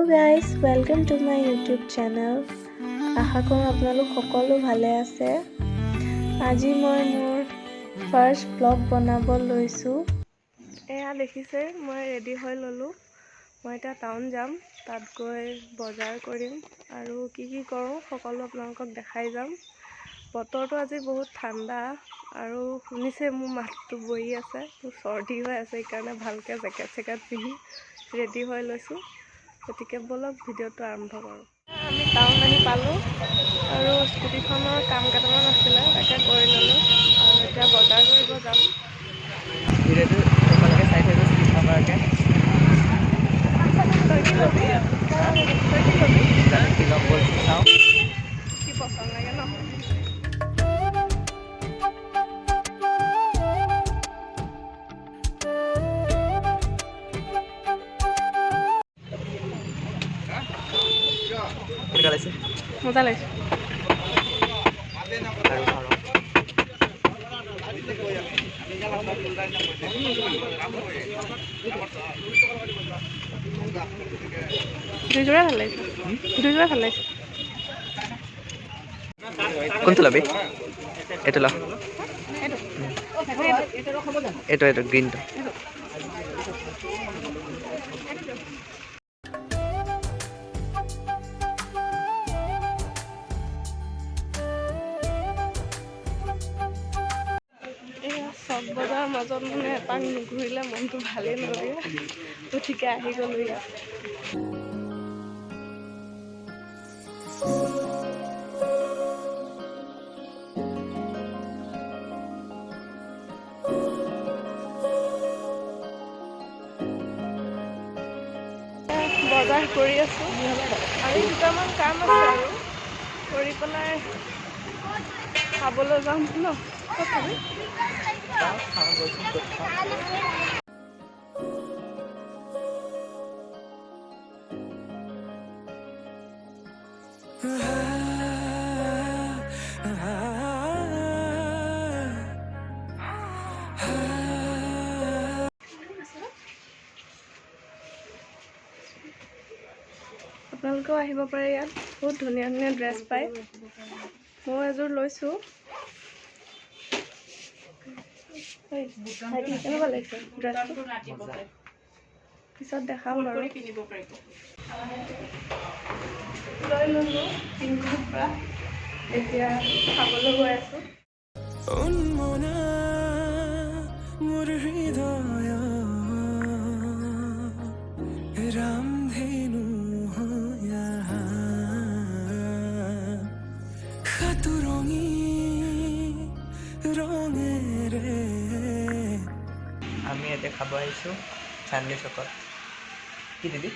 Hello guys, welcome to my YouTube channel. আশা কৰোঁ আপোনালোক সকলো ভালে আছে। আজি মই মোৰ ফাৰ্ষ্ট ব্লগ বনাব লৈছোঁ। এয়া দেখিছে, মই ৰেডি হৈ ল'লোঁ। মই এতিয়া টাউন যাম, তাত গৈ বজাৰ কৰিম আৰু কি কি কৰোঁ সকলো আপোনালোকক দেখাই যাম। বতৰটো আজি বহুত ঠাণ্ডা আৰু শুনিছে মোৰ মাতটো বহি আছে, মোৰ চৰ্দি হৈ আছে। সেইকাৰণে ভালকৈ জেকেট চেকেট পিন্ধি ৰেডি হৈ লৈছোঁ। গতিকে ব'লক, ভিডিঅ'টো আৰম্ভ কৰোঁ। আমি টাউন আহি পালোঁ আৰু স্কুটিখনৰ কাম কেইটামান আছিলে, তাকে কৰি ল'লোঁ আৰু এতিয়া বজাৰ কৰিব যাম। ভিডিঅ'টো শেষলৈকে চাই থাকিব স্কিপ নকৰাকৈ। তই কি ল'বি? তই কি ল'বি? জানো কি ল'ম, বলচোন চাওঁ। কি পচন্দ লাগে ন? কেনেকুৱা লাগিছে? মজা লাগিছে। আৰু আৰু দুইযোৰাই ভাল লাগিছে, দুইযোৰাই ভাল লাগিছে। কোনটো ল'বি? এইটো ল। এইটো, এইটো গ্ৰীণটো। এয়া চক বজাৰৰ মাজত মানে এপাক নুঘূৰিলে মনটো ভালেই নালাগে। গতিকে আহি গ'লোঁ ইয়াত। বজাৰ কৰি আছোঁ আৰু দুটামান কাম আছে আৰু কৰি পেলাই খাবলৈ যাম ন? ক'ত খাবি? চাওঁ, বলচোন ক'ত খাওঁ। আপোনালোকেও আহিব পাৰে ইয়াত, বহুত ধুনীয়া ধুনীয়া ড্ৰেছ পায়। ময়ো এযোৰ লৈছোঁ। ঐ ভাইটি, কেনেকুৱা লাগিছে ড্ৰেছটো? পিছত দেখাম বাৰু। লৈ ল'লোঁ পিংকুৰ পৰা। এতিয়া খাবলৈ গৈ আছোঁ। উন্মনা মোৰ হৃদয় ৰামধেনু হৈয়া সাতোৰঙী ৰঙেৰে। আমি ইয়াতে খাব আহিছোঁ চান্দনী চকত। কি দিলি?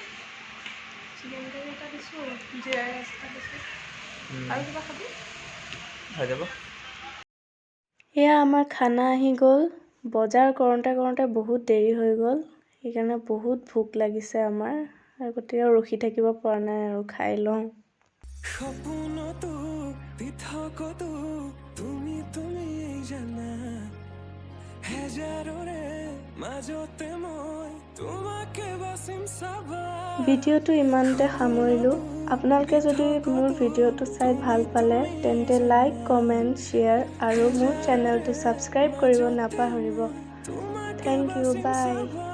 চিকেন কাৰী এটা দিছোঁ, জিৰা ৰাইচ এটা দিছোঁ। আৰু কিবা খাবি? হৈ যাব। এয়া আমাৰ খানা আহি গ'ল। বজাৰ কৰোঁতে কৰোঁতে বহুত দেৰি হৈ গ'ল, সেইকাৰণে বহুত ভোক লাগিছে আমাৰ আৰু গতিকে ৰখি থাকিব পৰা নাই আৰু খাই লওঁ। সপোনতো পৃথকতো তুমি তুমি জানা, হেজাৰৰে মাজতে মই তোমাকে বাচিম চাবা। ভিডিঅ'টো ইমানতে সামৰিলোঁ। আপোনালোকে যদি মোৰ ভিডিঅ'টো চাই ভাল পালে, তেন্তে লাইক, কমেণ্ট, শ্বেয়াৰ আৰু মোৰ চেনেলটো ছাবস্ক্ৰাইব কৰিব নাপাহৰিব। Thank you, bye.